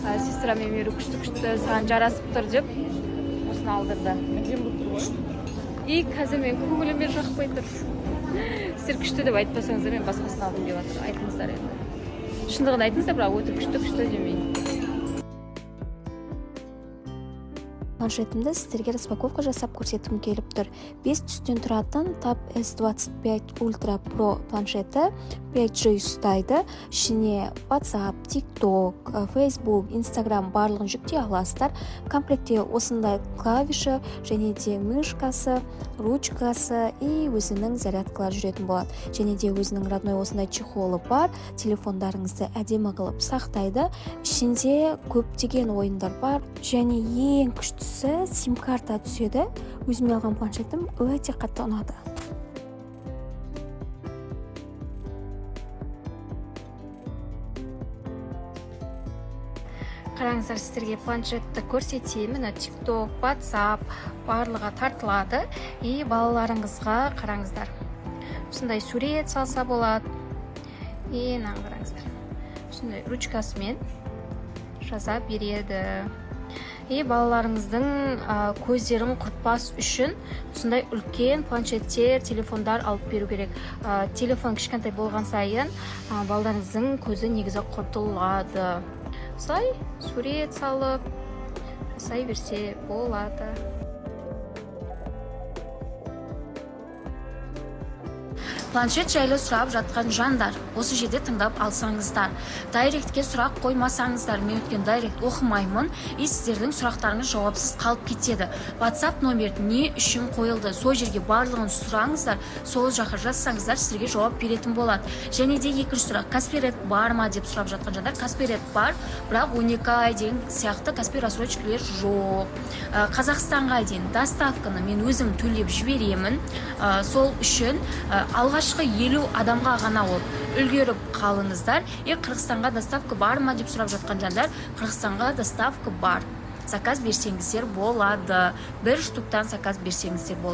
Сестра мен Меру күшті, күшті, саған жарасып тұр деп осыны алдырды. Әдемі болып тұр ғой. И қазір мен көңіліме жақпай тұр. Сіздер күшті деп айтпасаңыздар, мен басқасын алғым келіп жатыр. Айтыңыздар енді, шындығын айтыңыздар, бірақ өтірік күшті, күшті демей. Планшетімді сіздерге распаковка жасап көрсеткім келіп тұр. Бес түстен тұратын Tab S25 Ultra Pro планшеті 5G ұстайды. Ішіне WhatsApp, TikTok, Facebook, Instagram барлығын жүктей аласыздар. Комплектте осындай клавиші және де мышкасы, ручкасы и өзінің зарядкалары жүретін болады. Және де өзінің родной осындай чехолы бар. Телефондарыңызды әдемі қылып сақтайды. Ішінде көптеген ойындар бар және ең күштісі, сим карта түседі. Өзіме алған планшетім өте қатты ұнады. Қараңыздар, сіздерге планшетті көрсетейін. Міне, TikTok, WhatsApp барлығы тартылады. И балаларыңызға, қараңыздар, осындай сурет салса болады. И мынаны қараңыздар, осындай ручкасымен жаза береді. И балаларыңыздың көздерін құртпас үшін осындай үлкен планшеттер, телефондар алып беру керек. Телефон кішкентай болған сайын балаларыңыздың көзі негізі құртылады. Осылай сурет салып жасай берсе болады. Планшет жайлы сұрап жатқан жандар, осы жерде тыңдап алсаңыздар, директке сұрақ қоймасаңыздар. Мен өткен директ оқымаймын, и сіздердің сұрақтарыңыз жауапсыз қалып кетеді. WhatsApp номер не үшін қойылды? Сол жерге барлығын сұраңыздар, сол жаққа жазсаңыздар, сіздерге жауап беретін болады. Және де екінші сұрақ: Каспи Ред бар ма деп сұрап жатқан жандар, Каспи Ред бар, бірақ 12 ай деген сияқты Каспи рассрочкалер жоқ. Қазақстанға дейін доставканы мен өзім төлеп жіберемін. Сол үшін алғашқы 50 адамға ғана, ол үлгеріп қалыңыздар. И Қырғызстанға доставка бар ма деп сұрап жатқан жандар, Қырғызстанға доставка бар, заказ берсеңіздер болады, бір штуктан заказ берсеңіздер болады.